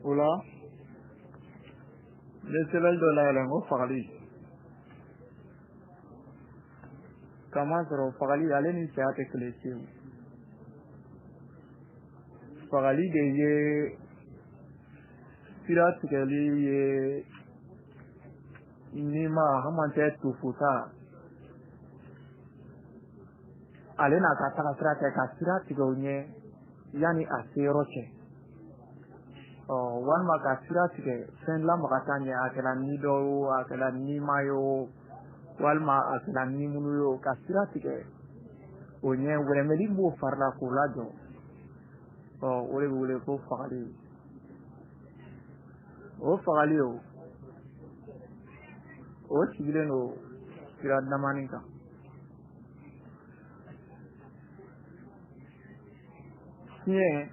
O la n bɛ sɛbɛnni dɔ layɛlɛ n ko fagali, kamasɔrɔ fagali ale ni saya tɛ kelen fiyewu. Fagali de ye sira tigɛli ye nima haman tɛ tofota ale n'a ka taga sira kɛ ka sira tigɛ o ɲɛ yanni a se yɔrɔ cɛ, ɔ walima ka sira tigɛ fɛn lamagata ɲɛ, a kɛra ni dɔ ye o, a kɛra nima ye o, walima a kɛra nimunu ye o, ka sira tigɛ o ɲɛ, wɛrɛmɛli b'o fari la k'o lajɔ. Ɔ o de bɛ wele ko fagali. O fagali o sigilen don sira damani kan. Fiɲɛ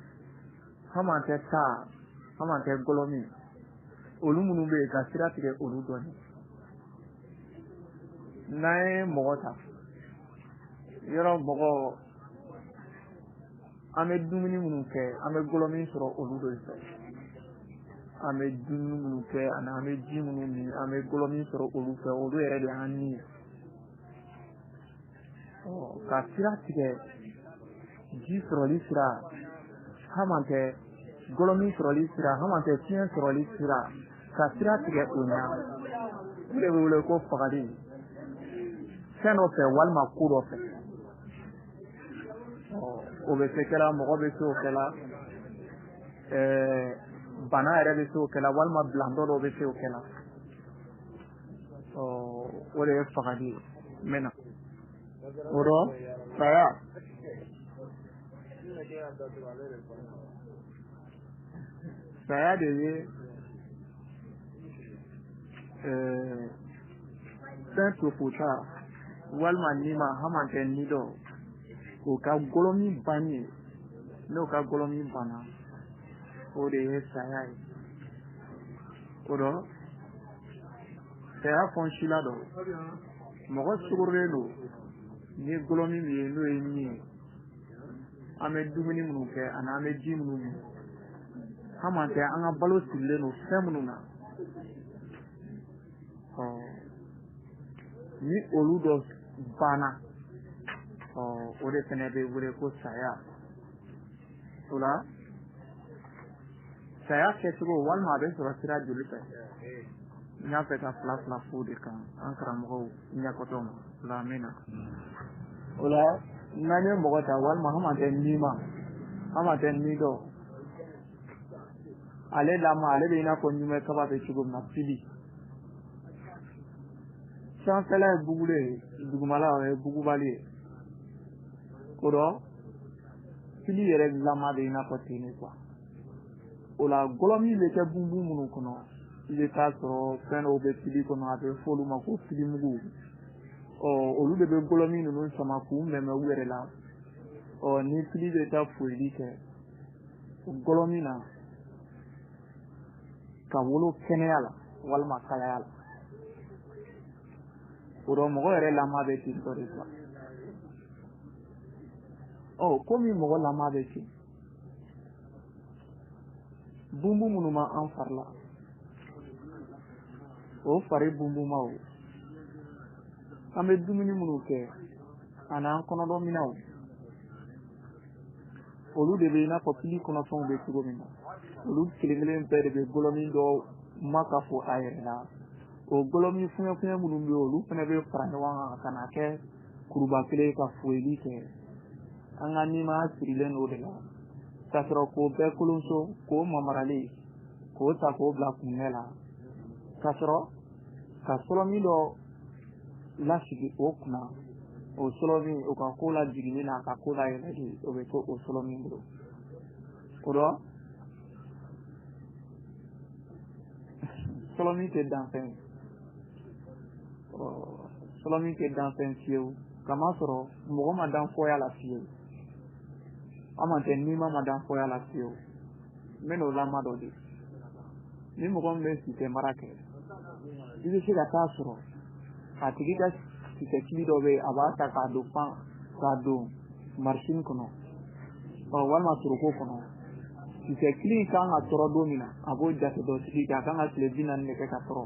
haman tɛ taa, haman tɛ gɔlɔmi, olu minnu bɛ yen ka sira tigɛ olu dɔɔni. N'an ye mɔgɔ ta yɔrɔ, mɔgɔ an bɛ dumuni minnu kɛ, an bɛ gɔlɔmi sɔrɔ olu de fɛ. An bɛ dumuni minnu kɛ ani an bɛ ji minnu min, an bɛ gɔlɔmi sɔrɔ olu fɛ, olu yɛrɛ de y'an ni ye. Ka sira tigɛ ji sɔrɔli sira haman tɛ gɔlɔmi sɔrɔli sira, haman tɛ fiɲɛ sɔrɔli sira, ka sira tigɛ o ɲɛ, o de bɛ wele ko fagali fɛn dɔ fɛ walima ko dɔ fɛ. O bɛ se kɛla, mɔgɔ bɛ se o kɛla, bana yɛrɛ bɛ se o kɛla, walima bilandɔ dɔ bɛ se o kɛla. O de ye fagali ye. N bɛ na o rɔ saya. Saya de ye fɛn tofota walima nima haman tɛ ni dɔ o ka gɔlɔmi banni ye. N'o ka gɔlɔmi banna, o de ye saya ye. O dɔ saya fɔnsila dɔ, mɔgɔ sugorolen don ni gɔlɔmi min ye, n'o ye min ye, an bɛ dumuni minnu kɛ ani an bɛ ji minnu min, haman tɛ an ka balo sirilen don fɛn minnu na, ɔ ni olu dɔ banna, ɔ o de fana bɛ wele ko saya. O la saya kɛcogo walima a bɛ sɔrɔ sira joli fɛ, n y'a fɛ ka fila fila f'o de kan an karamɔgɔw ɲɛkɔtɔ ma. O la an bɛ na o la n'an ye mɔgɔ ta walima haman tɛ nima, haman tɛ ni dɔ, ale lama ale bɛ i n'a fɔ ɲumɛ kaba bɛ cogo min na. Fili sanfɛla ye bugulen ye, dugumala o ye bugubali ye. O rɔ fili yɛrɛ lama bɛ i n'a fɔ ten de kuwa. O la gɔlɔmi bɛ kɛ bunbun minnu kɔnɔ, i bɛ taa sɔrɔ fɛn dɔw bɛ fili kɔnɔ, a bɛ fɔ olu ma ko filimugu. Ɔ olu de bɛ gɔlɔmi ninnu sama k'u mɛmɛ u yɛrɛ la. Ɔ ni fili bɛ taa foyili kɛ gɔlɔmi na ka wolo kɛnɛya la walima kalaya la, o rɔ mɔgɔ yɛrɛ lama bɛ ten tɔ de kuwa. Ɔ komi mɔgɔ lama bɛ ten, bunbun minnu b'an fari la, o fari bunbunmaw, an bɛ dumuni minnu kɛ ani an kɔnɔdɔminɛw, olu de bɛ i n'a fɔ pili kɔnɔfɛnw bɛ cogo min na. Olu kelen kelen bɛɛ de bɛ gɔlɔmi dɔ makafo a yɛrɛ la. O gɔlɔmi fuɲɛfuɲɛ minnu bɛ yen, olu fana bɛ fara ɲɔgɔn kan ka na kɛ kuruba kelen ka foyili kɛ. An ka nimaya sirilen don o de la, ka sɔrɔ k'o bɛɛ kolonso, k'o mamaralen k'o ta k'o bila kunbɛ la, ka sɔrɔ ka sɔlɔmi dɔ lasigi o kunna. O sɔlɔmi, o ka ko la jiginni n'a ka ko la yɛlɛli, o bɛ to o sɔlɔmi bolo. O rɔ sɔlɔmi tɛ danfɛn ye, sɔlɔmi tɛ danfɛn fiyewu, kamasɔrɔ mɔgɔ ma dan fɔya la fiyewu, an man tɛ nima ma dan fɔya la fiyewu. N bɛ n'o lama dɔ di. Ni mɔgɔ min bɛ sitɛ mara kɛ, i bɛ se ka taa sɔrɔ a tigi ka sitɛ kili dɔ bɛ yen, a b'a ta k'a don fan k'a don marisini kɔnɔ, ɔ walima toroko kɔnɔ. Kisɛ kili in kan ka tɔrɔ don min na, a b'o jate dɔ sigi kɛ, a kan ka tile 40 de kɛ ka tɔrɔ,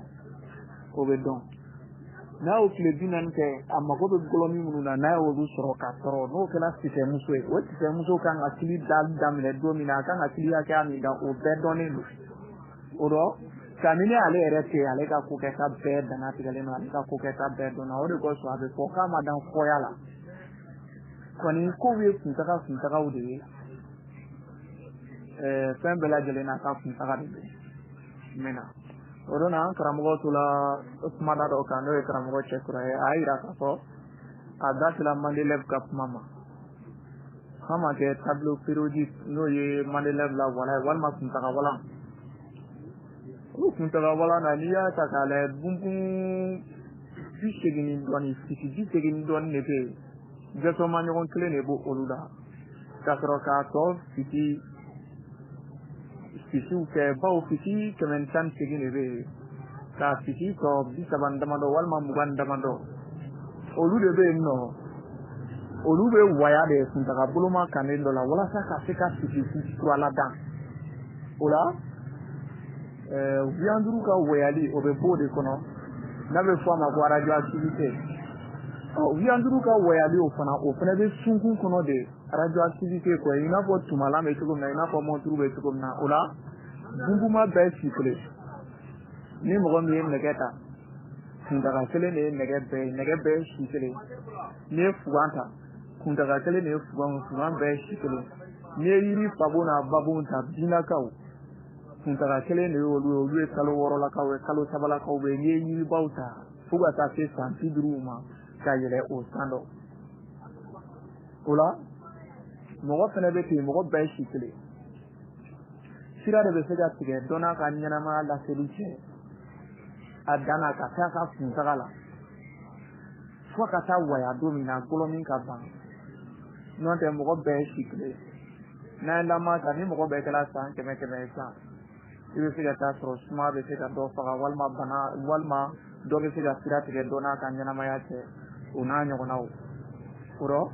o bɛ dɔn. N'a y'o tile 40 kɛ, a mago bɛ gɔlɔmi minnu na, n'a y'olu sɔrɔ ka tɔrɔ, n'o kɛra kisɛmuso ye, o kisɛmuso kan ka kili daminɛ don min na, a kan ka kili hakɛya min da, o bɛɛ dɔnnen don. O rɔ, kabini ale yɛrɛ tɛ yen, ale ka ko kɛta bɛɛ dannatigɛlen don, ale ka ko kɛta bɛɛ dɔnna. O de kosɔn a bɛ fɔ k'a ma dan fɔya la. Kɔni kow ye kuntagaw de ye. Fɛn bɛɛ lajɛlen n'a ka kuntaga de bɛ mɛ na. O don na, an karamɔgɔ tola kumada dɔ kan, n'o ye karamɔgɔ Cɛkura ye, a y'a yira k'a fɔ a da sera Mendeleev ka kuma ma, k'a ma kɛ tableau périodique, n'o ye Mendeleev la wala ye, walima kuntaga walan. O kuntaga walan na, n'i y'a ta k'a lajɛ, bunbun 80 ni dɔɔni, sisi 80 ni dɔɔni de bɛ yen, jɛsɔma ɲɔgɔn kelen de b'o olu la, ka sɔrɔ k'a tɔ sisi fisiw kɛ, bawo fisi 118 de bɛ yen, ka fisi tɔ 30 ni damadɔ walima 20 ni damadɔ, olu de bɛ yen nɔ, olu bɛ waya de kuntaga boloma kannen dɔ la walasa ka se ka fisi kura ladan. O la, wuyan duuru ka wayali, o bɛ bɔ o de kɔnɔ, n'a bɛ fɔ a ma ko radioactivité. Wuyan duuru ka wayali, o fana, o fana bɛ sunkun kɔnɔ de, radioactivité kɔ, i n'a fɔ tumalan bɛ cogo min na, i n'a fɔ mɔnturu bɛ cogo min na. O la, bunbunma bɛɛ si kelen. Ni mɔgɔ min ye nɛgɛ ta, kuntaga kelen de ye nɛgɛ bɛɛ ye, nɛgɛ bɛɛ ye si kelen. N'i ye fugan ta, kuntaga kelen de ye fugan, fugan bɛɛ ye si kelen. N'i ye yiri fabon n'a babon ta, binakaw, kuntaga kelen de ye olu ye, olu ye kalo 6lakaw ye, kalo 3lakaw bɛ yen. N'i ye yiribaw ta fo ka taa se san 50 ma ka yɛlɛ o san dɔ. O la, mɔgɔ fɛnɛ bɛ ten, mɔgɔ bɛɛ ye si kelen. Sira de bɛ se ka tigɛ dɔ n'a ka ɲɛnamaya laseli cɛ a dan na, ka taa ka kuntaga la fo ka taa waya don min na, gɔlɔmin ka ban. N'o tɛ, mɔgɔ bɛɛ ye si kelen. N'an ye lamɔ ta, ni mɔgɔ bɛɛ kɛra san 100 100 ye sisan, i bɛ se ka taa sɔrɔ suma bɛ se ka dɔ faga, walima bana, walima dɔ bɛ se ka sira tigɛ dɔ n'a ka ɲɛnamaya cɛ, o n'a ɲɔgɔnnaw. O rɔ,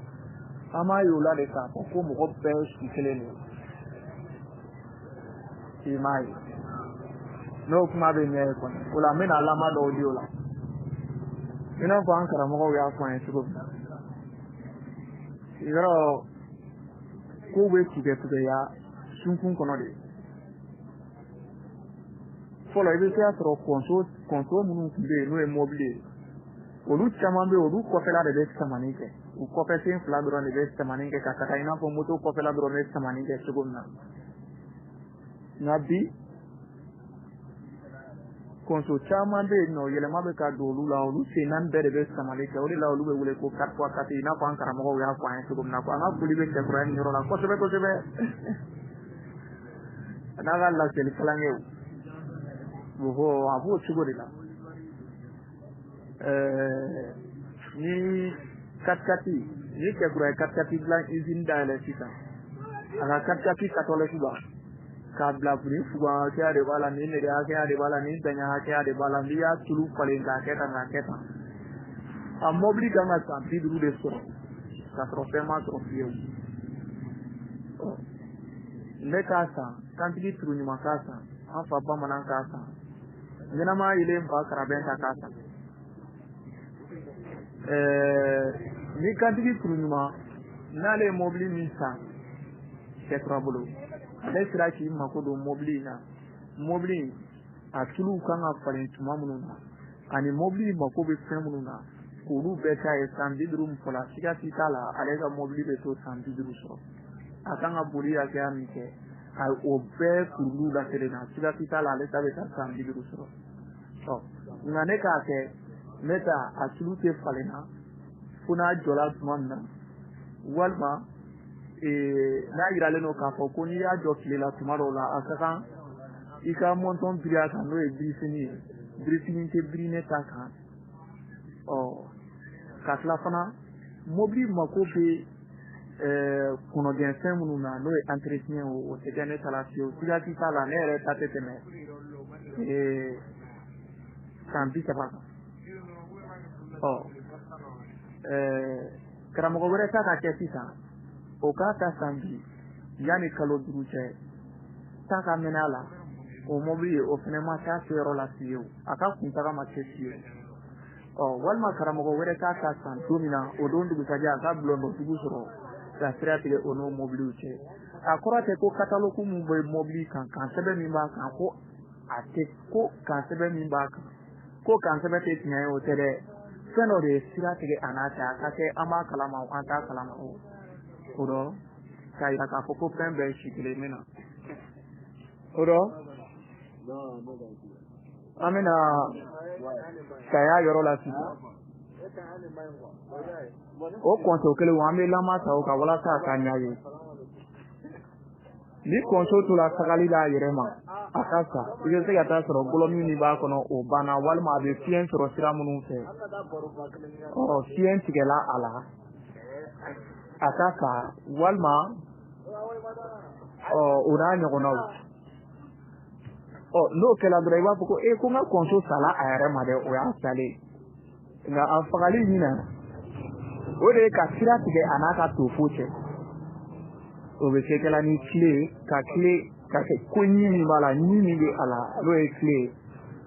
an b'a ye o la de k'a fɔ ko mɔgɔ bɛɛ ye si kelen de ye. I m'a ye, n'o kuma bɛ ɲɛ ye kɔni, o la n bɛna lama dɔw di o la, i n'a fɔ an karamɔgɔw y'a fɔ an ye cogo min na. Yɔrɔ kow bɛ tigɛ tigɛya sunkun kɔnɔ de. Fɔlɔ, i bɛ se ka sɔrɔ kɔnso minnu tun bɛ yen, n'o ye mɔbili ye, olu caman bɛ yen, olu kɔfɛla de bɛ samani kɛ, u kɔfɛ sen fila dɔrɔn de bɛ samani kɛ ka taga, i n'a fɔ moto kɔfɛla dɔrɔn bɛ samani kɛ cogo min na. Nka bi, kɔnso caman bɛ yen nɔ, yɛlɛma bɛ ka don olu la, olu sen naani bɛɛ de bɛ samali kɛ. O de la olu bɛ wele ko 4x4, i n'a fɔ an karamɔgɔw y'a fɔ an ye cogo min na. Ko an ka foli bɛ Cɛkura nin yɔrɔ la kosɛbɛ kosɛbɛ, a n'a ka laseli kalankɛw, a b'o cogo de la. Ni katikati ni Cɛkura ye katikati dilan, usine dayɛlɛ sisan, a ka katikati catalogue b'a k'a bila, nin fugan hakɛya de b'a la, nin nɛgɛ hakɛya de b'a la, nin daɲɛ hakɛya de b'a la, n'i y'a tulu falen k'a kɛ tan, k'a kɛ tan, a mɔbili kan ka san 50 de sɔrɔ k'a sɔrɔ fɛn ma sɔrɔ fiyewu. Ne k'a san, kantigi turu ɲuman k'a san, an fa bamanan k'a san, ɲɛnama yelen fa karabɛn ta k'a san. Ni kantigi turu ɲuman n'ale ye mɔbili min san Cɛkura bolo, ale sera k'i mako don mɔbili in na, mɔbili in a tuluw kan ka falen tuma minnu na, ani mɔbili in mako bɛ fɛn minnu na, k'olu bɛɛ ta ye, san 50 min fɔla, siga si t'a la, ale ka mɔbili bɛ to san 50 sɔrɔ. A kan ka boli hakɛya min kɛ, a o bɛɛ kurulu la kelen na, siga si t'a la, ale ta bɛ taa san 50 sɔrɔ. Ɔ nka ne k'a kɛ, ne ta a tulu tɛ falen na fo n'a jɔla tuma min na, walima n'a yiralen don k'a fɔ ko n'i y'a jɔ tile la tuma dɔw la, a ka kan i ka mɔntɔn biri a kan, n'o ye birifini ye, birifini tɛ biri ne ta kan. Ɔ ka tila fana, mobili mako bɛ kɔnɔgɛnfɛn minnu na, n'o ye entretien, o tɛ kɛ ne ta la fiyewu, siga si t'a la, ne yɛrɛ ta tɛ tɛmɛ san 30 kan. Ɔ karamɔgɔ wɛrɛ ta ka kɛ sisan, o k'a ta san bi yanni kalo 5 cɛ. ta ka mɛnɛ a la, o mobili o fɛnɛ ma taa se yɔrɔ la fiyewu, a ka kuntaga ma se fiyewu. Walima karamɔgɔ wɛrɛ t'a ta san don min na, o don dugusajɛ a ka bulondɔtigiw sɔrɔ ka sira tigɛ o n'o mobiliw cɛ. A kɔrɔ tɛ ko kataloku min bɛ mobili kan, kan sɛbɛn min b'a kan, ko a tɛ ko kan sɛbɛn min b'a kan, ko kan sɛbɛn tɛ tiɲɛ ye, o tɛ dɛ. Fɛn dɔ de ye sira tigɛ a n'a cɛ, a ka kɛ an b'a kalama o, an t'a kalama o. O dɔ k'a yira k'a fɔ ko fɛn bɛɛ ye si kelen min na. O dɔ an bɛna saya yɔrɔ la sisan. O kɔnso kelen an bɛ lama ta o kan walasa a ka ɲɛ ye. Ni kɔnso tora tagali la a yɛrɛ ma, a ka sa, i bɛ se ka taa sɔrɔ gɔlɔmi min b'a kɔnɔ o banna, walima a bɛ fiɲɛ sɔrɔ sira minnu fɛ, fiɲɛ tigɛla a la, a ka sa, walima o n'a ɲɔgɔnnaw. N'o kɛra dɔrɔn i b'a fɔ ko ko n ka kɔnso sala a yɛrɛ ma dɛ, o y'a salen. Nka a fagali min na, o de ye ka sira tigɛ a n'a ka tofo cɛ. O bɛ se kɛla ni tile, ka tile ka kɛ ko ɲi min b'a la, ɲi min bɛ a la, n'o ye tile ye,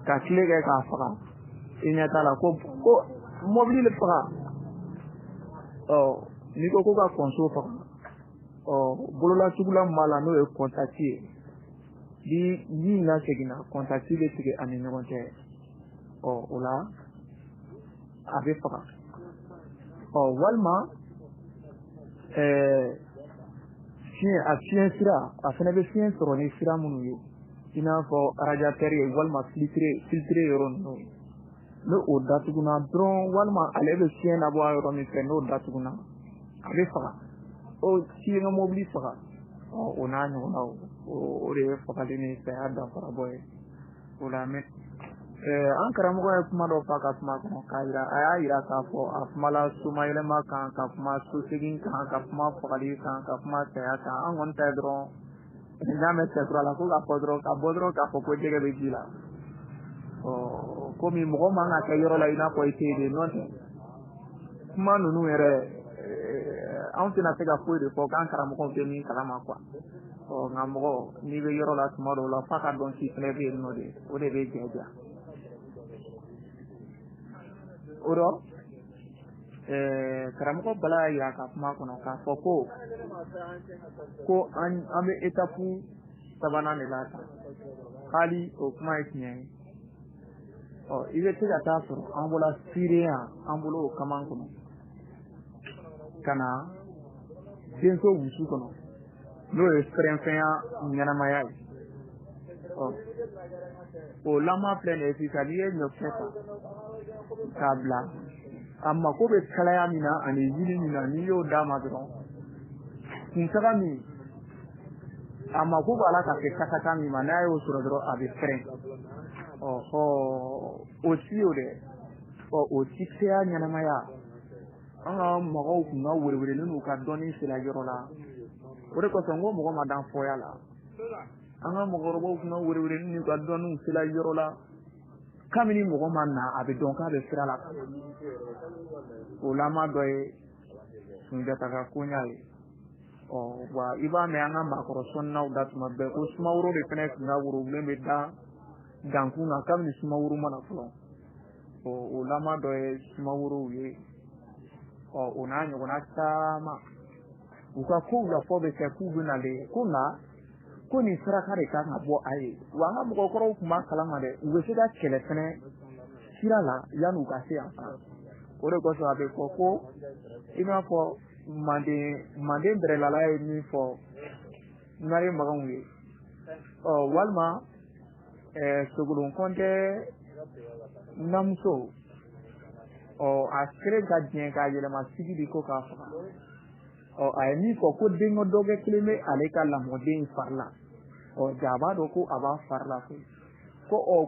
ka tile kɛ k'a faga. I ɲɛ t'a la ko mɔbili bɛ faga. N'i ko ko ka kɔnso faga, bololatugula min b'a la n'o ye kɔntakiti ye, ni ɲi laseginna, kɔntakiti bɛ tigɛ a ni ɲɔgɔn cɛ. O la a bɛ faga. Walima fiɲɛ, a fiɲɛ sira, a fana bɛ fiɲɛ sɔrɔ ni sira minnu ye, i n'a fɔ radiateur ye, walima filtre yɔrɔ ninnu. N'o o datugunna dɔrɔn, walima ale bɛ fiɲɛ labɔ a yɔrɔ min fɛ, n'o datugunna, a bɛ faga. O si ye n ka mobili faga. O n'a ɲɔgɔnnaw, o de ye fagali ni saya danfara bɔ ye. O la mɛ an karamɔgɔ ye kuma dɔ fɔ a ka kuma kɔnɔ k'a yira, a y'a yira k'a fɔ a kumala somayɛlɛma kan, ka kuma sosegin kan, ka kuma fagali kan, ka kuma saya kan. An kɔni ta ye dɔrɔn, n'a mɛn cɛkura la ko k'a fɔ dɔrɔn, ka bɔ dɔrɔn k'a fɔ ko jɛgɛ bɛ ji la. Komi mɔgɔ man ka kɛ yɔrɔ la i n'a fɔ i tɛ yen de, n'o tɛ kuma ninnu yɛrɛ anw tɛna se ka foyi de fɔ k'an karamɔgɔw tɛ min kalama kuwa. Nka mɔgɔ n'i bɛ yɔrɔ la tuma dɔw la, f'a ka dɔn k'i fɛnɛ bɛ yen nɔ de, o de bɛ jɛ diya. O rɔ karamɔgɔ Bala y'a yira ka kuma kɔnɔ k'a fɔ ko an bɛ etapu sabanan de la tan. Hali o kuma ye tiɲɛ ye. I bɛ se ka taa sɔrɔ an bɔra Siriya, an bolo o kaman kɔnɔ ka na denso wusu kɔnɔ, n'o ye fɛrɛnfɛnya ɲɛnamaya ye. O lama filɛ nin ye sisan, n'i ye ɲɔkisɛ ta k'a bila, a mako bɛ kalaya min na ani yiri min na, n'i y'o d'a ma dɔrɔn, kuntaga min a mako b'a la ka se kasaka min ma, n'a y'o sɔrɔ dɔrɔn a bɛ fɛrɛn. O si o dɛ, o sikisɛya ɲɛnamaya, an ka mɔgɔw kun ka weleweleli n'u ka dɔnni sera yɔrɔ la. O de kosɔn n ko mɔgɔ ma dan fɔya la. An ka mɔgɔkɔrɔbaw kun ka weleweleli n'u ka dɔnniw sera yɔrɔ la, kabini mɔgɔ ma na a bɛ dɔn k'a bɛ sira la. O lama dɔ ye Sunjata ka koɲa ye. Wa i b'a mɛn an ka maakɔrɔ sɔnnaw da tuma bɛɛ ko Sumaworo de fɛnɛ tun ka worobilen bɛ da dankun na kabini Sumaworo ma na fɔlɔ. O lama dɔ ye Sumaworow ye. O n'a ɲɔgɔnna caman. U ka kow la fɔ bɛ kɛ k'u bɛ nalen ko nka ko nin saraka de kan ka bɔ a ye. Wa an ka mɔgɔkɔrɔw tun b'a kalama dɛ, u bɛ se ka kɛlɛ fɛnɛ sira la yanni u ka se yan fana. O de kosɔn a bɛ fɔ ko i n'a fɔ manden bɛrɛlala ye min fɔ Nare Maganw ye, walima Sogolon Kɔntɛ namuso, a kɛlen ka diɲɛ k'a yɛlɛma sigi de ko k'a faga. A ye min fɔ ko denkɛ dɔgɔkɛ kelen bɛ ale ka lamɔden fari la. Ja a b'a dɔn ko a b'a fari la koyi. Ko ko o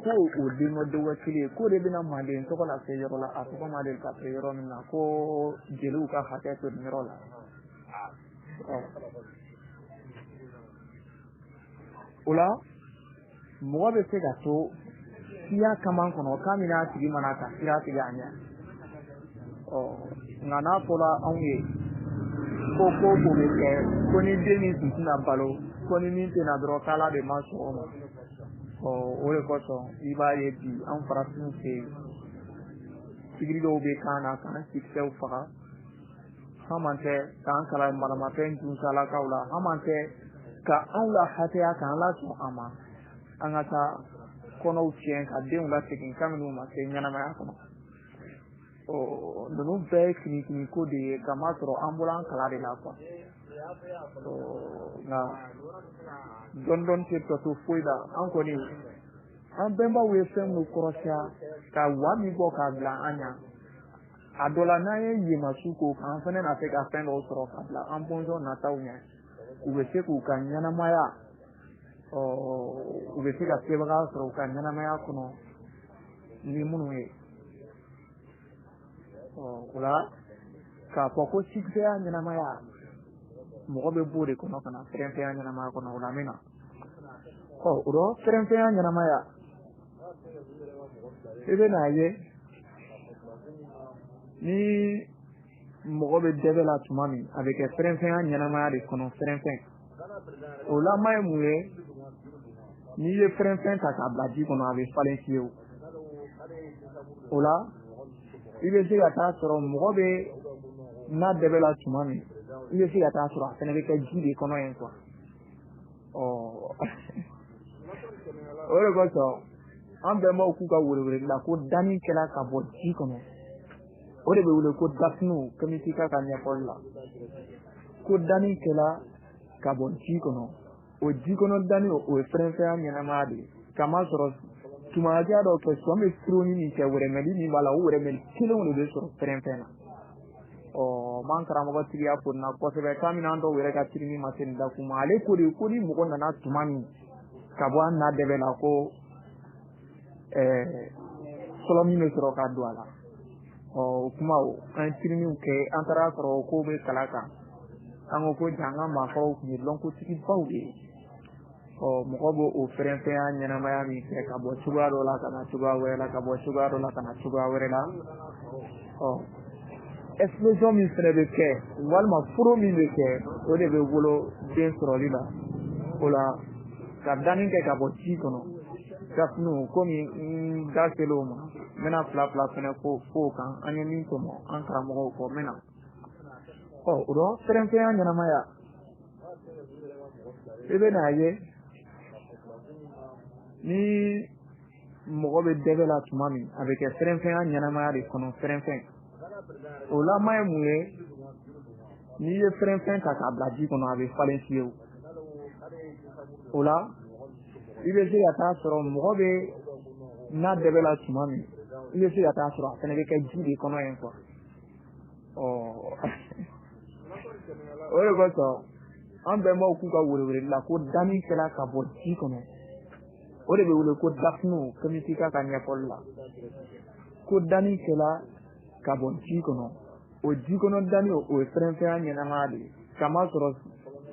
denkɛ dɔgɔkɛ kelen k'o de bɛna manden tɔgɔ lase yɔrɔ la, a tɔgɔ ma deli ka se yɔrɔ min na, ko jeliw ka hakɛ to nin yɔrɔ la. O la mɔgɔ bɛ se ka to siya kaman kɔnɔ kabini a tigi mana ka sira tigɛ a ɲɛ. Nka n'a fɔra anw ye ko ko bɛ kɛ ko ni den min tun tɛna balo, Ko ni min tɛna dɔrɔn k'Ala de ma sɔn o ma. Ɔ o de kosɔn i b'a ye bi an farafinw fɛ yen, pikiri dɔw bɛ k'an na k'an sikisɛw faga, haman tɛ k'an kalan maramafɛn dunsalakaw la, haman tɛ ka anw la hakɛya k'an lasɔn a ma, an ka taa kɔnɔw tiɲɛ ka denw lasegin kabini u ma se ɲɛnamaya kɔnɔ. Ɔ ninnu bɛɛ ye kinikini ko de ye, k'a masɔrɔ an bɔra an kala de la kuwa. Nka dɔɔni dɔɔni tɛ tɔ to foyi la. An kɔni an bɛnbaw ye fɛn minnu kɔrɔsiya ka wa min bɔ k'a bila an ɲɛ, a dɔ la n'an ye yemasu k'o kan, an fana na se ka fɛn dɔw sɔrɔ ka bila an bɔnsɔn nataw ɲɛ. U bɛ se k'u ka ɲɛnamaya, u bɛ se ka sebaga sɔrɔ u ka ɲɛnamaya kɔnɔ ni minnu ye. O la k'a fɔ ko sikisɛya ɲɛnamaya, mɔgɔ bɛ b'o de kɔnɔ ka na fɛrɛnfɛnya ɲɛnamaya kɔnɔ. O la n bɛ na ɔ o rɔ fɛrɛnfɛnya ɲɛnamaya, i bɛ n'a ye ni mɔgɔ bɛ dɛbɛ la tuma min, a bɛ kɛ fɛrɛnfɛnya ɲɛnamaya de kɔnɔ. Fɛrɛnfɛn o lama ye mun ye? N'i ye fɛrɛnfɛn ta k'a bila ji kɔnɔ, a bɛ falen fiyewu. O la i bɛ se ka taa sɔrɔ mɔgɔ bɛ n'a dɛbɛ la tuma min, i bɛ se ka taa sɔrɔ a fana bɛ kɛ ji de kɔnɔ yen kuwa. Ɔ o de kosɔn an bɛnbaw k'u ka welewele la ko danni kɛra ka bɔ ji kɔnɔ, o de bɛ wele ko dafiniw kɛmɛtika ka ɲɛfɔli la, ko danni kɛra ka bɔ ji kɔnɔ. O ji kɔnɔ danni, o ye fɛrɛnfɛnya ɲɛnamaya de ye, k'a masɔrɔ tuma hakɛya dɔ kɛ sɔn bɛ fironi min kɛ, wɛrɛmɛli min b'a la, o wɛrɛmɛli kelenw de bɛ sɔrɔ fɛrɛnfɛn na. Ɔ n b'an karamɔgɔ tigiya fo nin na kosɛbɛ, kabini an dɔw yɛrɛ ka tirimi ma se nin dakun ma. Ale ko de ko ni mɔgɔ nana tuma min ka bɔ an na dɛbɛ la, ko sɔlɔ min bɛ sɔrɔ ka don a la. Ɔ o kuma o an ye tirimiw kɛ, an taara sɔrɔ o kow bɛ kala kan. An ko ko ja an ka maakɔrɔw tun ye lɔnkotigibaw de ye. Ɔ mɔgɔ b'o o fɛrɛnfɛnya ɲɛnamaya min kɛ ka bɔ cogoya dɔ la ka na cogoya wɛrɛ la, ka bɔ cogoya dɔ la ka na cogoya wɛrɛ la. Ɔ explosion min fana bɛ kɛ, walima foro min bɛ kɛ, o de bɛ wolo den sɔrɔli la. O la ka danni kɛ ka bɔ ji kɔnɔ, dafiniw komi n da selen o ma, n bɛna fila fila fana fo o kan, an ye min tɔmɔ an karamɔgɔw kɔ, n bɛna ɔ o rɔ fɛrɛnfɛnya ɲɛnamaya, i bɛ n'a ye ni mɔgɔ bɛ dɛbɛ la tuma min, a bɛ kɛ fɛrɛnfɛnya ɲɛnamaya de kɔnɔ. Fɛrɛnfɛn o lama ye mun ye? N'i ye fɛrɛnfɛn ta k'a bila ji kɔnɔ, a bɛ falen fiyewu. O la i bɛ se ka taa sɔrɔ mɔgɔ bɛ n'a dɛbɛ la tuma min, i bɛ se ka taa sɔrɔ a fana bɛ kɛ ji de kɔnɔ yen kuwa. Ɔ o de kosɔn an bɛnbaw k'u ka welewele la ko danni kɛra ka bɔ ji kɔnɔ, o de bɛ wele ko dafiniw kɛmɛtika ka ɲɛfɔli la, ko danni kɛra ka bɔ ji kɔnɔ. O ji kɔnɔ danni, o ye fɛrɛnfɛnya ɲɛnamaya de ye, k'a masɔrɔ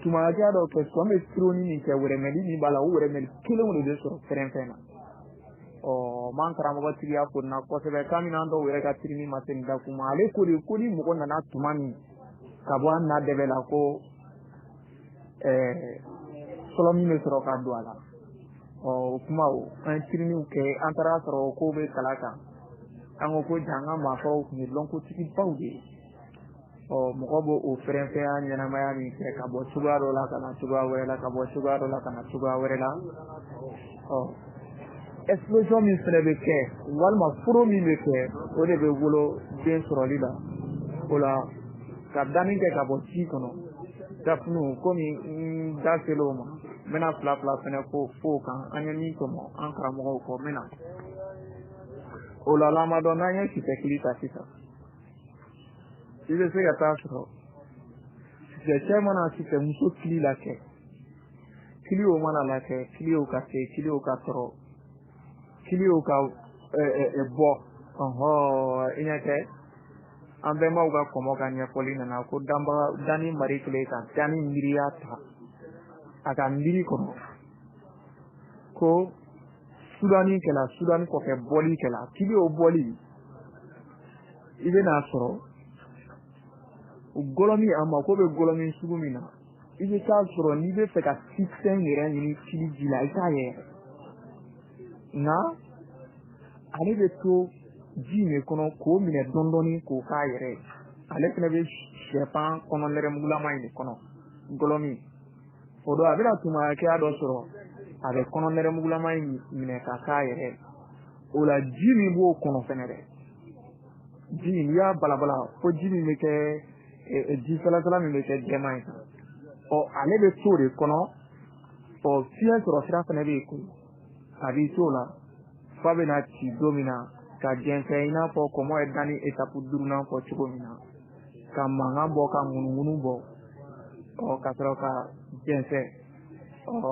tuma hakɛya dɔ kɛ sɔn bɛ fironi min kɛ, wɛrɛmɛli min b'a la, o wɛrɛmɛli kelenw de bɛ sɔrɔ fɛrɛnfɛn na. Ɔ n b'an karamɔgɔ tigiya fo nin na kosɛbɛ, kabini an dɔw yɛrɛ ka tirimi ma se nin dakun ma. Ale ko de ko ni mɔgɔ nana tuma min ka bɔ an na dɛbɛ la, ko sɔlɔ min bɛ sɔrɔ ka don a la. Ɔ o kuma o an ye tirimiw kɛ, an taara sɔrɔ o kow bɛ kala kan. An ko ko ja an ka maakɔrɔw tun ye lɔnkotigibaw de ye. Ɔ mɔgɔ b'o o fɛrɛnfɛnya ɲɛnamaya min kɛ ka bɔ cogoya dɔ la ka na cogoya wɛrɛ la, ka bɔ cogoya dɔ la ka na cogoya wɛrɛ la. Ɔ explosion min fana bɛ kɛ, walima foro min bɛ kɛ, o de bɛ wolo den sɔrɔli la. O la ka danni kɛ ka bɔ ji kɔnɔ, dafiniw komi n da selen o ma, n bɛna fila fila fana fo o kan, an ye min tɔmɔ an karamɔgɔw kɔ, n bɛna o la lamadɔn. N'an ye kisɛ kili ta sisan, i bɛ se ka taa sɔrɔ kisɛ cɛ mana kisɛ muso kili la kɛ, kili o mana lakɛ, kili o ka se, kili o ka sɔrɔ, kili o ka bɔ. Ɔhɔ i ɲɛ tɛ an bɛnbaw ka kɔmɔ ka ɲɛfɔli nana ko danbaga danni mari kelen ka danni miiriya ta a ka miiri kɔnɔ, ko sudani kɛla, sudani kɔfɛ bɔli kɛla, kili o bɔli, i bɛn'a sɔrɔ gɔlɔmi a mako bɛ gɔlɔmi sugu min na, i I bɛ taa sɔrɔ n'i bɛ fɛ ka système yɛrɛ ɲini fili ji la, i t'a ye yɛrɛ. Nka ale bɛ to ji in de kɔnɔ k'o minɛ dɔɔni dɔɔni k'o k'a yɛrɛ ye. Ale fana bɛ sɛfan kɔnɔ nɛrɛmugulama in de kɔnɔ, gɔlɔmi o don. A bɛna tuma hakɛya dɔ sɔrɔ, a bɛ kɔnɔ nɛrɛmugulama in minɛ ka k'a yɛrɛ ye. O la, ji min b'o kɔnɔ fɛnɛ dɛ, ji in, n'i y'a balabala fo ji min bɛ kɛ ji salasala min bɛ kɛ jɛman ye, ɔ ale bɛ t'o de kɔnɔ. Ɔ fiɲɛ sɔrɔ sira fɛnɛ bɛ yen koyi. A b'i t'o la f'a bɛna ci don min na ka jɛnsɛn, i n'a fɔ kɔmɔ ye danni étape duurunan fɔ cogo min na, ka mankan bɔ, ka ŋunuŋunu bɔ, ɔ ka sɔrɔ ka jɛnsɛn. Ɔ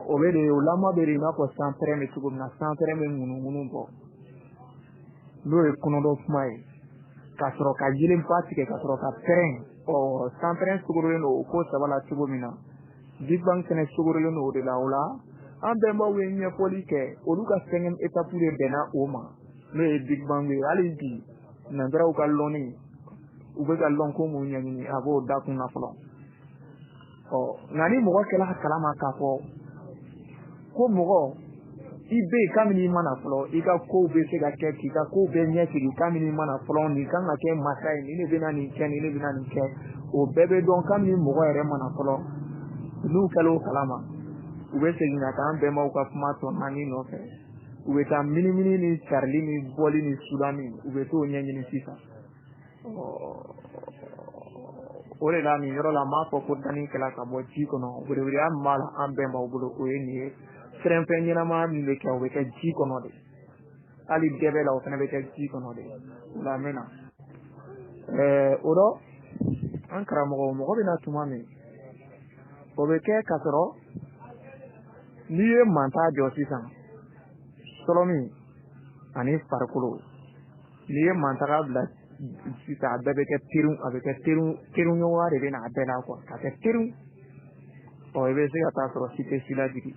o bɛ de, o lamɔ bɛ de i n'a fɔ sanpɛrɛn bɛ cogo min na. Sanpɛrɛn bɛ ŋunuŋunu bɔ, n'o ye kɔnɔdɔ kuma ye, ka sɔrɔ ka yelenba tigɛ, ka sɔrɔ ka pɛrɛn. Ɔ sanpɛrɛn sogorolen don o ko saba la cogo min na, Big Bang fɛnɛ sogorolen don o de la. O la, an bɛnbaw ye ɲɛfɔli kɛ, olu ka cinquième étape de bɛnna o ma, n'o ye Big Bang ye. Hali bi, nanzaraw ka lɔnni, u bɛ ka lɔnko mun ɲɛɲini, a b'o dakun na fɔlɔ. Ɔ nka ni mɔgɔ kɛla a kalama k'a fɔ ko mɔgɔ i bɛ yen kabini i ma na fɔlɔ, i ka kow bɛ se ka kɛ k'i ka kow bɛɛ ɲɛsigi kabini i ma na fɔlɔ, nin kan ka kɛ masa ye, nin de bɛna nin kɛ, nin de bɛna nin kɛ, o bɛɛ bɛ dɔn kabini mɔgɔ yɛrɛ ma na fɔlɔ. N'u kɛla o kalama, u bɛ segin ka taa an bɛnbaw ka kuma tɔ naani nɔfɛ. U bɛ taa minimini ni carili ni bɔli ni sudani, u bɛ t'o ɲɛɲini sisan. O de la, nin yɔrɔ la, n b'a fɔ ko danni kɛla ka bɔ ji kɔnɔ. Weleweleya min b'a la an bɛnbaw bolo, o ye nin ye: fɛn ɲɛnama min bɛ kɛ, o bɛ kɛ ji kɔnɔ de. Hali dɛbɛ la, o fana bɛ kɛ ji kɔnɔ de. O la, n bɛ na o rɔ. An karamɔgɔ, mɔgɔ bɛ na tuma min, o bɛ kɛ k'a sɔrɔ n'i ye manta jɔ sisan, sɔlɔmi ani farikolo, n'i ye mantaga bila sisan, a bɛɛ bɛ kɛ teriw, a bɛ kɛ teriw, teriw ɲɔgɔnya de bɛ na a bɛɛ la quoi, ka kɛ teriw. Ɔ i bɛ se ka taa sɔrɔ si tɛ si lajigin.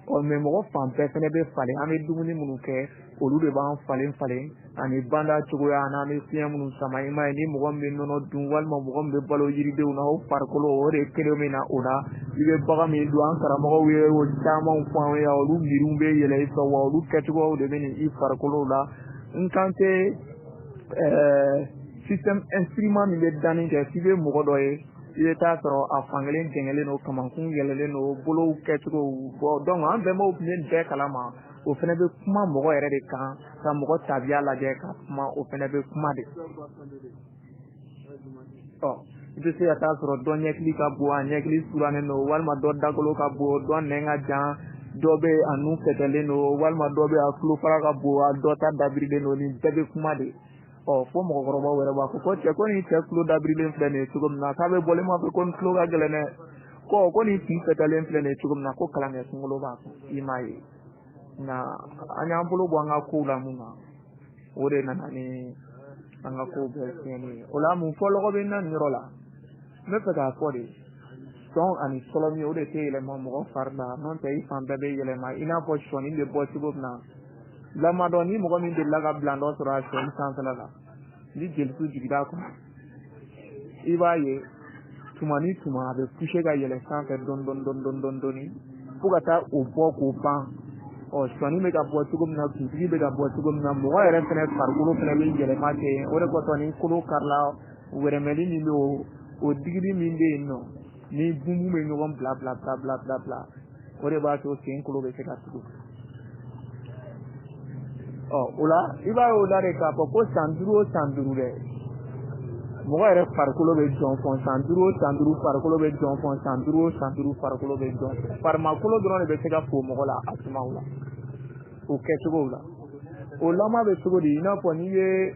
Ɔ mɛ mɔgɔ fan bɛɛ fɛnɛ bɛ falen. An bɛ dumuni minnu kɛ, olu de b'an falen falen, ani banda cogoya n'an bɛ fiɲɛ minnu sama. I m'a ye, ni mɔgɔ min bɛ nɔnɔ dun walima mɔgɔ min bɛ balo yiridenw na, o farikolo o de kelen bɛ na o la. I bɛ bagan min dun, an karamɔgɔw ye o camanw fɔ an ye, olu miiriw bɛ yɛlɛ i fɛ wa, olu kɛcogoyaw de bɛ nin i farikolo la. N kan tɛ système instrument min bɛ danni kɛ. F'i bɛ mɔgɔ dɔ ye, i bɛ taa sɔrɔ a fankelen jɛngɛlen don, kamankun yɛlɛlen don, bolow kɛcogo bɔn. Donc an bɛnbaw tun bɛ nin bɛɛ kalama. O fana bɛ kuma mɔgɔ yɛrɛ de kan, ka mɔgɔ tabiya lajɛ ka kuma, o fana bɛ kuma de. Ɔ i bɛ se ka taa sɔrɔ dɔ ɲɛkili ka bon, a ɲɛkili surannen don, walima dɔ dagolo ka bon, dɔ nɛn ka jan, dɔ bɛ a nun fɛtɛlen don, walima dɔ bɛ a tulo fara ka bon, a dɔ ta dabirilen don. Nin bɛɛ bɛ kuma de. Ɔ fo mɔgɔkɔrɔbaw yɛrɛ b'a fɔ ko cɛ, ko nin cɛ tulo dabirilen filɛ nin ye cogo min na, k'a bɛ bɔlen ma fɛ, ko nin tulo ka gɛlɛn dɛ, ko nin kun fɛtɛlen filɛ nin ye cogo min na, ko kalankɛ kunkolo b'a kun. I m'a ye, nka an y'an bolo bɔ an ka kow la mun na, o de nana ni an ka kow bɛɛ tiɲɛni ye. O la, mun fɔ lɔgɔ bɛ na nin yɔrɔ la? N bɛ fɛ k'a fɔ de, sɔn ani sɔlɔmi, o de tɛ yɛlɛma mɔgɔ fari la. N'o tɛ, i fan bɛɛ bɛ yɛlɛma, i n'a fɔ sɔɔni bɛ bɔ cogo min na. Lamadɔ ni mɔgɔ min delila ka bilan dɔ sɔrɔ a sɔni sanfɛla la, ni jelisu jiginra a kɔnɔ, i b'a ye tuma ni tuma a bɛ puse ka yɛlɛ sanfɛ dɔɔni dɔɔni dɔɔni dɔɔni dɔɔni fo ka taa o bɔ k'o ban. Ɔ sɔni bɛ ka bɔ cogo min na, kunsigi bɛ ka bɔ cogo min na, mɔgɔ yɛrɛ fɛnɛ farikolo fɛnɛ bɛ yɛlɛma ten. O de kosɔn, ni kolo karila, wɛrɛmɛli min bɛ o digili min bɛ yen nɔ, ni bunbun bɛ ɲɔgɔn bila bila bila bila bila bila, o de b'a to sen kolo bɛ se ka tugu. Ɔ o la, i b'a ye o la de k'a fɔ ko san 5 o san 5 dɛ, mɔgɔ yɛrɛ farikolo bɛ jɔn fɔn. San 5 o san 5 farikolo bɛ jɔn fɔn. San 5 o san 5 farikolo bɛ jɔn. Farimakolo dɔrɔn de bɛ se ka fo mɔgɔ la a tumaw la, o kɛcogow la. O lama bɛ cogo di? I n'a fɔ n'i ye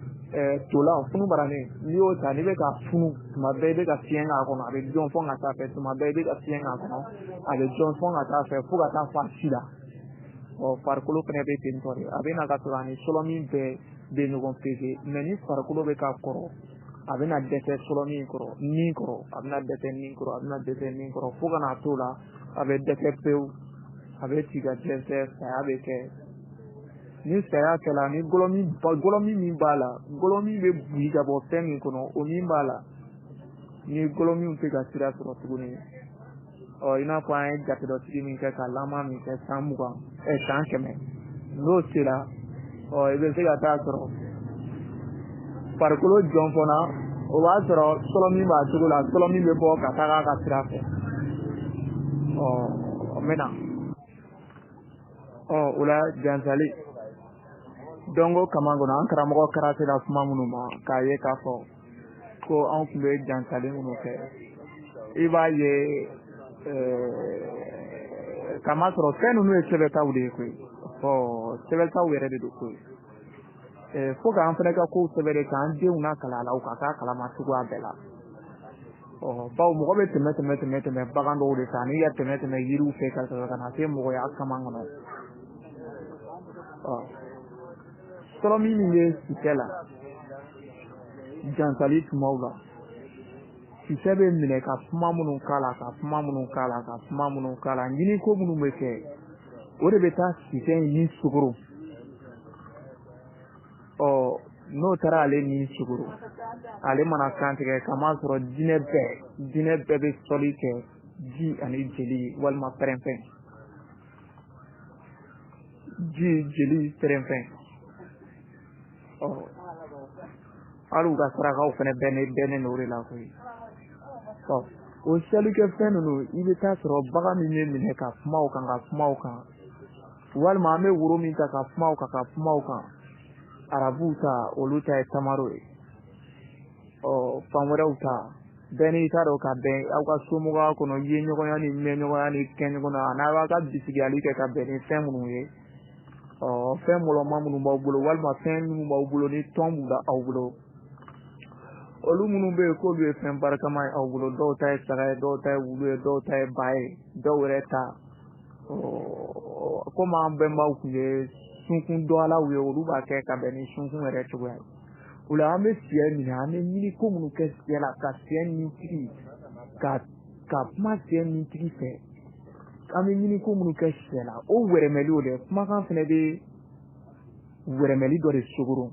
tolan funu baranin, n'i y'o ta, n'i bɛ ka funu tuma bɛɛ, i bɛ ka fiɲɛ k'a kɔnɔ, a bɛ jɔn fɔ ka taa fɛ. Tuma bɛɛ i bɛ ka fiɲɛ k'a kɔnɔ, a bɛ jɔn fɔ ka taa fɛ, fo ka taa fɔ a si la. Ɔ farikolo fana bɛ ten tɔ de. A bɛ na ka sɔrɔ a ni sɔlɔmin bɛɛ bɛ ɲɔgɔn pese. Mɛ ni farikolo bɛ ka kɔrɔ, a bɛna dɛsɛ sɔlɔmin kɔrɔ, nin kɔrɔ, a bɛna dɛsɛ nin kɔrɔ, a bɛna dɛsɛ nin kɔrɔ, fo ka n'a t'o la a bɛ dɛsɛ pewu, a bɛ ci ka dɛsɛ, saya bɛ kɛ. Ni saya kɛla, ni gɔlɔmi min b'a la, gɔlɔmi bɛ bui ka bɔ fɛn min kɔnɔ, o min b'a la, ni gɔlɔmiw tɛ ka sira sɔrɔ tuguni. Ɔ, i n'a fɔ an ye jate dɔ sigi min kɛ ka lama min kɛ san 20, san 100, n'o sera, ɔ, i bɛ se ka taa sɔrɔ farikolo jɔn fana, o b'a sɔrɔ sɔlɔ min b'a cogo la, sɔlɔ min bɛ bɔ ka taga a ka sira fɛ. Ɔ, n bɛ na. Ɔ, o la jansali dɔnko kama kɔnɔ, an karamɔgɔ karate la kuma minnu ma k'a ye k'a fɔ ko anw tun bɛ jansali minnu kɛ, i b'a ye kama sɔrɔ fɛn ninnu ye sɛbɛtaw de ye koyi. Ɔ, sɛbɛtaw yɛrɛ de don koyi. Fo k'an fana ka kow sɛbɛn de k'an denw n'a kalan a la, u ka k'a kalama cogoya bɛɛ la. Ɔ, bawo mɔgɔ bɛ tɛmɛ tɛmɛ tɛmɛ tɛmɛ bagan dɔw de fɛ ani ka tɛmɛ tɛmɛ yiriw fɛ ka sɔrɔ ka na se mɔgɔya kama kɔnɔ. Ɔ, sɔrɔ min bɛ sisɛ la jansali tumaw la, sisɛ bɛ minɛ ka kuma minnu k'a la, ka kuma minnu k'a la, ka kuma minnu k'a la, ɲiniko minnu bɛ kɛ, o de bɛ taa sisɛ in ni sogoro. Ɔ, n'o taara ale ni sogoro, ale mana kan tigɛ, kama sɔrɔ jinɛ bɛɛ bɛ sɔli kɛ ji ani jeli walima pɛrɛnfɛn, ji, jeli, pɛrɛnfɛn. Ɔ, hali u ka sarakaw fana bɛnnen don o de la koyi. Ɔ, o selikɛfɛn ninnu, i bɛ taa sɔrɔ bagan min bɛ minɛ ka kuma o kan, ka kuma o kan, walima an bɛ woro min ta ka kuma o kan, ka kuma o kan, arabuw ta, olu ta ye tamaro ye. Ɔ, fan wɛrɛw ta, bɛɛ n'i ta dɔn ka bɛn aw ka somɔgɔya kɔnɔ, ye ɲɔgɔnya ni mɛnɲɔgɔnya ni kɛɲɔgɔnya, a n'a b'a ka bisigiyali kɛ ka bɛn ni fɛn minnu ye. Ɔ, fɛn mɔlɔma minnu b'aw bolo, walima fɛn minnu b'aw bolo ni tɔn b'u la aw bolo, olu minnu bɛ yen k'olu ye fɛn barikama ye aw bolo, dɔw ta ye saga ye, dɔw ta ye wulu ye, dɔw ta ye ba ye, dɔw yɛrɛ ta, komi an bɛnbaw tun ye sunkun dɔnalaw ye, olu b'a kɛ ka bɛn ni sunkun yɛrɛ cogoya ye. O la an bɛ siyɛ minɛ, an bɛ ɲini ko minnu kɛ siyɛ la, ka siyɛ nintigi ka kuma siyɛ nintigi fɛ, an bɛ ɲini ko minnu kɛ siyɛ la, o wɛrɛmɛli, o dɛ kumakan fana bɛ wɛrɛmɛli dɔ de sogoro.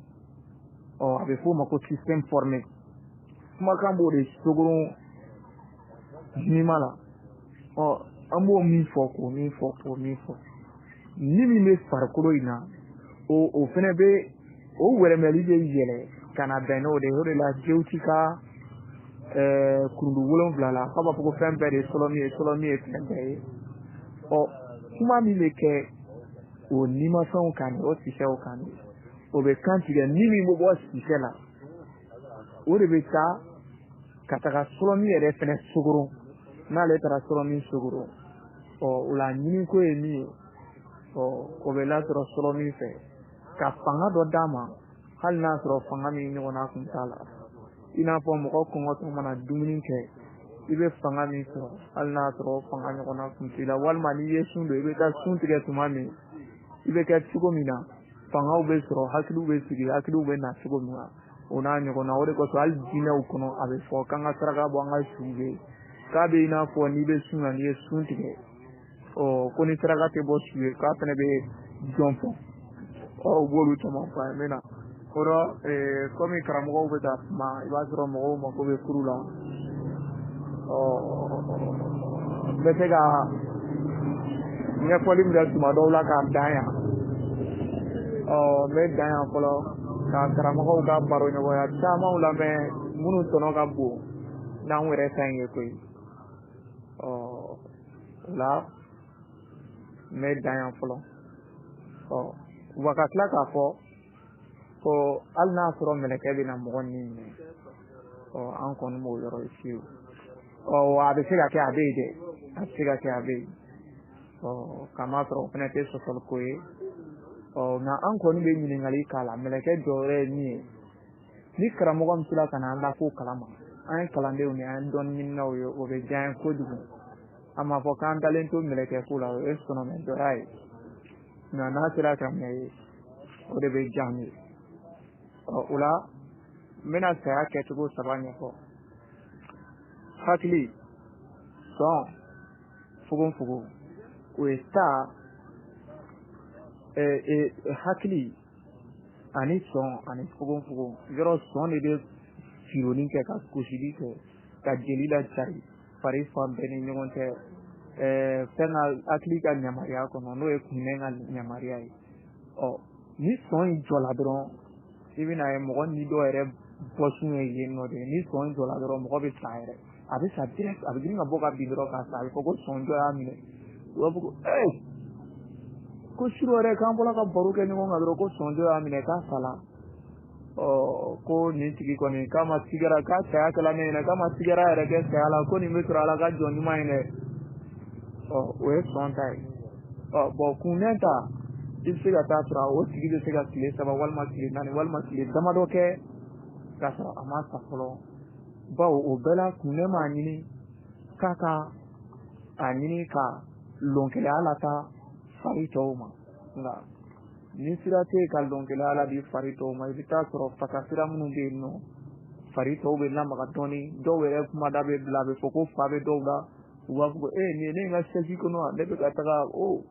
Ɔ, a bɛ f'o ma ko système formé. Kumakan b'o de sogoro nima la. Ɔ, an b'o min fɔ, k'o min fɔ, k'o min fɔ, ni min bɛ farikolo in na, o fana bɛ o wɛrɛmɛli bɛ yɛlɛ ka na bɛn n'o de ye. O de la Jewuti ka kurundu 7 la, k'a b'a fɔ ko fɛn bɛɛ de ye sɔlɔmi ye, sɔlɔmi ye fɛn bɛɛ ye. Ɔ, kuma min bɛ kɛ o nimafɛnw kan o sisɛw kan, o bɛ kan tigɛ. Ni min bɛ bɔ sisɛ la, o de bɛ taa ka taga sɔlɔmi yɛrɛ fɛnɛ sogoro. N'ale taara sɔlɔmi sogoro, ɔ, o la ɲiniko ye min ye, ɔ, o bɛ lasɔrɔ sɔlɔmi fɛ ka fanga dɔ d'a ma, hali n'a sɔrɔ fanga min ɲɔgɔnna kun t'a la. I n'a fɔ mɔgɔ kɔngɔtɔ mana dumuni kɛ, i bɛ fanga min sɔrɔ, hali n'a sɔrɔ fanga ɲɔgɔnna kun t'i la, walima n'i ye sun don, i bɛ taa sun tigɛ tuma min, i bɛ kɛ cogo min na, fangaw bɛ sɔrɔ, hakiliw bɛ sigi, hakiliw bɛ na cogo min na, o n'a ɲɔgɔnna. O de kosɔn hali diinɛw kɔnɔ, a bɛ fɔ k'an ka saraka bɔ an ka suw ye, k'a bɛ i n'a fɔ n'i bɛ sun na, n'i ye sun tigɛ, ɔ, ko ni saraka tɛ bɔ su ye, k'a fana bɛ jɔn fɔ. Ɔ, u b'olu caman fɔ an ye. N bɛ na o rɔ, komi karamɔgɔw bɛ ka kuma, i b'a sɔrɔ mɔgɔw mako bɛ kuru la. Ɔ, n bɛ se ka ɲɛfɔli min kɛ tuma dɔw la k'a dan yan. Ɔ, n bɛ dan yan fɔlɔ ka karamɔgɔw ka baroɲɔgɔnya camanw lamɛn minnu tɔnɔ ka bon n'anw yɛrɛ ta in ye koyi. Ɔ, o la n bɛ dan yan fɔlɔ. Ɔ, wa ka tila k'a fɔ ko hali n'a sɔrɔ mɛlɛkɛ bɛ na mɔgɔ ni minɛ, ɔ, an kɔni b'o yɔrɔ ye fiyewu. Ɔ, wa a bɛ se ka kɛ a bɛ yen dɛ, a bɛ se ka kɛ a bɛ yen. Ɔ, k'a sɔrɔ o fana tɛ sɔsɔli ko ye. Ɔ, nka an kɔni bɛ ɲininkali k'a la, mɛlɛkɛ jɔyɔrɔ ye min ye, ni karamɔgɔ min sera ka na an lako kalama, an ye kalandenw de ye, an ye dɔnni ɲininaw ye, o bɛ diya an ye kojugu. A ma fɔ k'an dalen to mɛlɛkɛ ko la, o ye sɔnɔmɛjɔya ye, nka n'a sera ka mɛn ye, o de bɛ diya an ye. Ɔ, o la n bɛna saya kɛcogo saba ɲɛfɔ: hakili, sɔn, fogonfogon. O ye ta hakili ani sɔn ani fogonfogon. Yɔrɔ sɔn de bɛ fironi kɛ, ka gosili kɛ, ka jeli lacari fari fan bɛɛ ni ɲɔgɔn cɛ. Fɛn ka hakili ka yamaruya kɔnɔ, n'o ye kunnɛ ka yamaruya ye. Ɔ ni sɔn in jɔla dɔrɔn, i bɛna ye mɔgɔ ni dɔw yɛrɛ bɔsun ye yen nɔ de. Ni sɔn jɔla dɔrɔn, mɔgɔ bɛ sa yɛrɛ, a bɛ sa direct, a bɛ girin ka bɔ ka bin dɔrɔn ka sa. A bɛ fɔ ko sɔn jɔ y'a minɛ. U b'a fɔ ko ee, ko surɔ yɛrɛ k'an bɔra ka baro kɛ ɲɔgɔn kan dɔrɔn, ko sɔn jɔ y'a minɛ k'a sala. Ɔ ko nin tigi kɔni k'a ma sigara, k'a saya kɛla ne ɲɛna, k'a ma sigara yɛrɛ kɛ saya la, ko nin bɛ sɔrɔ Ala ka jɔn ɲuman ye dɛ. Ɔ o ye sɔn ta ye. Ɔ bɔn kunnɛ ta, i bɛ se ka taa sɔrɔ o tigi bɛ se ka tile 3 walima tile 4 walima tile damadɔ kɛ k'a sɔrɔ a ma sa fɔlɔ, bawo o bɛɛ la kunnɛ m'a ɲini k'a ka a ɲini ka lonkɛlɛya lata fari tɔw ma. Nka ni sira tɛ yen ka lonkɛlɛya la di fari tɔw ma, i bɛ taa sɔrɔ fasa sira minnu bɛ yen nɔ, fari tɔw bɛ lamaga dɔɔni. Dɔw yɛrɛ kumada bɛ bila, a bɛ fɔ ko fa bɛ dɔw la, u b'a fɔ ko ee, nin ye ne ka sɛsi kɔnɔ, ne bɛ ka taga, o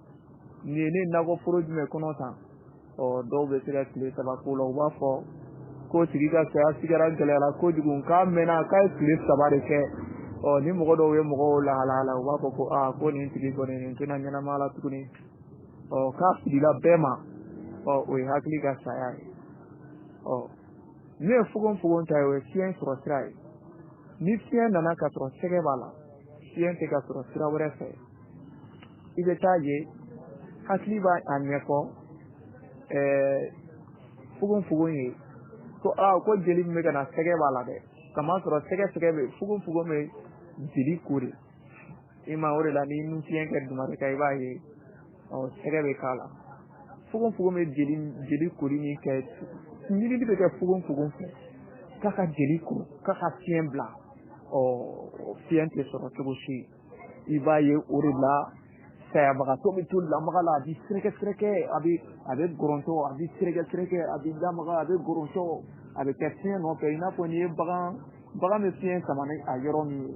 nin ye ne nakɔ foro jumɛn kɔnɔ tan. Ɔ dɔw bɛ se ka tile 3 k'o la, u b'a fɔ ko tigi ka saya sigara gɛlɛyara kojugu, k'a mɛnna, k'a ye tile 3 de kɛ. Ɔ ni mɔgɔ dɔw ye mɔgɔw lahalaya la, u b'a fɔ ko aa, ko nin tigi kɔni nin tɛna ɲɛnamaya la tuguni. Ɔ k'a filila bɛɛ ma. Ɔ o ye hakili ka saya ye. Ɔ min ye fogonfogon ta ye, o ye fiɲɛ sɔrɔ sira ye. Ni fiɲɛ nana ka sɔrɔ sɛgɛ b'a la, fiɲɛ tɛ ka sɔrɔ sira wɛrɛ fɛ, i bɛ taa ye hakili b'a a ɲɛfɔ fogonfogon ye ko aa, ko jeli min bɛ ka na, sɛgɛ b'a la dɛ. Kamasɔrɔ sɛgɛ bɛ fogonfogon bɛ jeli ko de i ma. O de la n'i nun fiɲɛ kɛ dugumare kan, i b'a ye ɔ sɛgɛ bɛ k'a la. Fogonfogon bɛ jeli kori min kɛ, ɲinini bɛ kɛ fogonfogon fɛ k'a ka jeli ko, k'a ka fiɲɛ bila. Ɔ fiɲɛ tɛ sɔrɔ cogo si. I b'a ye o de la sayabagatɔ bɛ to lamaga la, a bɛ sɛrɛkɛ sɛrɛkɛ, a bɛ gɔrɔntɔ, a bɛ sɛrɛkɛ sɛrɛkɛ, a bɛ lamaga, a bɛ gɔrɔntɔ, a bɛ kɛ fiɲɛ nɔfɛ. I n'a fɔ n'i ye bagan bɛ fiɲɛ sama ni a yɔrɔ min ye,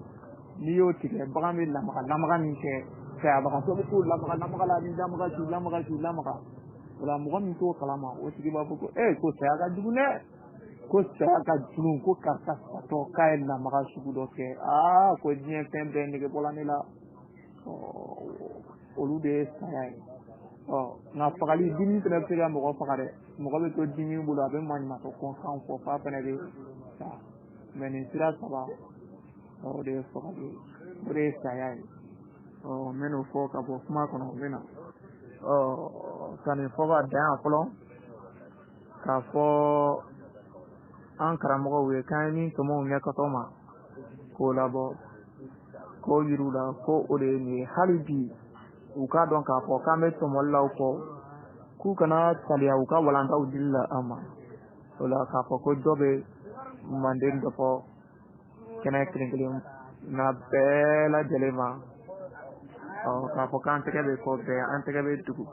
n'i y'o tigɛ, bagan bɛ lamaga lamaga min kɛ, sayabagatɔ bɛ to lamaga lamaga la, a bɛ lamaga k'i lamaga k'i lamaga. O la mɔgɔ min t'o kalama, o tigi b'a fɔ ko ee, ko saya ka jugu dɛ, ko saya ka jugu, ko karisa satɔ k'a ye lamaga sugu dɔ kɛ, aa, ko diɲɛ fɛn bɛɛ nege bɔla ne la. Olu de ye saya ye. Ɔ nka fagali, dimi fana bɛ se ka mɔgɔ faga dɛ. Mɔgɔ bɛ to dimi bolo, a bɛ maɲumantɔ kɔnkan fɔ f'a fana bɛ sa. Mɛ nin sira 3, o de ye fagali ye, o de ye saya ye. Ɔ n bɛ n'o fɔ ka bɔ kuma kɔnɔ. N bɛ na ɔ ka nin fɔ ka dan yan fɔlɔ, k'a fɔ an karamɔgɔw ye k'an ye min tɔmɔ u ɲɛkɔtɔ ma k'o labɔ k'o yir'u la ko o de ye nin ye. Hali bi u k'a dɔn k'a fɔ k'an bɛ tɔmɔli la u kɔ, k'u kana saliya u ka walantaw dili la an ma. O la k'a fɔ ko dɔ bɛ manden dɔ fɔ kɛnɛ kelen kelen na bɛɛ lajɛlen ma. Ɔ k'a fɔ k'an tɛgɛ bɛ kɔ bɛɛ, an tɛgɛ bɛ dugu.